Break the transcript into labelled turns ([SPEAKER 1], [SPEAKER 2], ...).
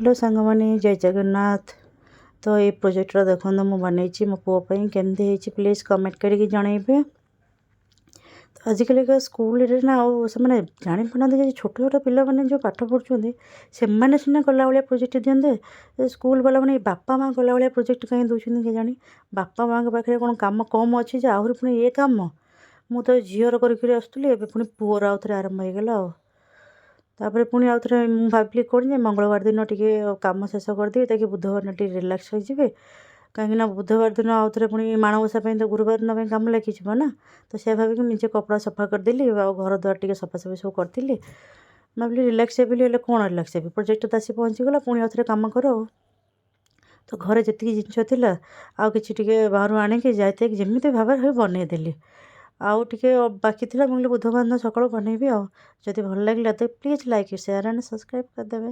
[SPEAKER 1] Hello ସାଙ୍ଗମାନେ, ଜୟ ଜଗନ୍ନାଥ। ତ ଏଇ ପ୍ରୋଜେକ୍ଟଟା ଦେଖନ୍ତୁ, ମୁଁ ବନେଇଛି ମୋ ପୁଅ ପାଇଁ। କେମିତି ହେଇଛି, ପ୍ଲିଜ୍ କମେଣ୍ଟ କରିକି ଜଣେଇବେ। ତ ଆଜିକାଲିକା ସ୍କୁଲରେ ନା ଆଉ ସେମାନେ ଜାଣିପାରୁନାହାନ୍ତି ଯେ ଛୋଟ ଛୋଟ ପିଲାମାନେ ଯେଉଁ ପାଠ ପଢ଼ୁଛନ୍ତି, ସେମାନେ ସିନା କଲା ଭଳିଆ ପ୍ରୋଜେକ୍ଟ ଦିଅନ୍ତେ। ଏ ସ୍କୁଲ ବାଲା ମାନେ ବାପା ମା କଲା ଭଳିଆ ପ୍ରୋଜେକ୍ଟ କାହିଁ ଦେଉଛନ୍ତି କେଜାଣି? ବାପା ମାଆଙ୍କ ପାଖରେ କ'ଣ କାମ କମ୍ ଅଛି ଯେ ଆହୁରି ପୁଣି ଏ କାମ? ମୁଁ ତ ଝିଅର କରିକି ଆସୁଥିଲି, ଏବେ ପୁଣି ପୁଅର ଆଉ ଥରେ ଆରମ୍ଭ ହେଇଗଲା। ଆଉ ତାପରେ ପୁଣି ଆଉ ଥରେ ମୁଁ ଭାବିଲି କ'ଣ ଯେ ମଙ୍ଗଳବାର ଦିନ ଟିକେ କାମ ଶେଷ କରିଦେବି, ତାକି ବୁଧବାର ଦିନ ଟିକେ ରିଲାକ୍ସ ହେଇଯିବେ। କାହିଁକିନା ବୁଧବାର ଦିନ ଆଉ ଥରେ ପୁଣି ମାଣବସା ପାଇଁ ତ ଗୁରୁବାର ଦିନ ପାଇଁ କାମ ଲାଗିଯିବ ନା। ତ ସେୟା ଭାବିକି ନିଜେ କପଡ଼ା ସଫା କରିଦେଲି ଆଉ ଘର ଦ୍ୱାର ଟିକେ ସଫାସଫି ସବୁ କରିଥିଲି। ଭାବିଲି ରିଲାକ୍ସ ହେବି, ହେଲେ କ'ଣ ରିଲାକ୍ସ ହେବି? ପ୍ରୋଜେକ୍ଟ ତ ଆସି ପହଞ୍ଚିଗଲା, ପୁଣି ଆଉ ଥରେ କାମ କର। ଆଉ ତ ଘରେ ଯେତିକି ଜିନିଷ ଥିଲା ଆଉ କିଛି ଟିକେ ବାହାରୁ ଆଣିକି ଯାଇଥାଇକି ଯେମିତି ଭାବରେ ହେଉ ବନେଇଦେଲି। ଆଉ ଟିକେ ବାକି ଥିଲା, ମୁଁ କହିଲି ବୁଧବାର ଦିନ ସକାଳୁ ବନେଇବି। ଆଉ ଯଦି ଭଲ ଲାଗିଲା ତ please like, share and subscribe କରିଦେବେ।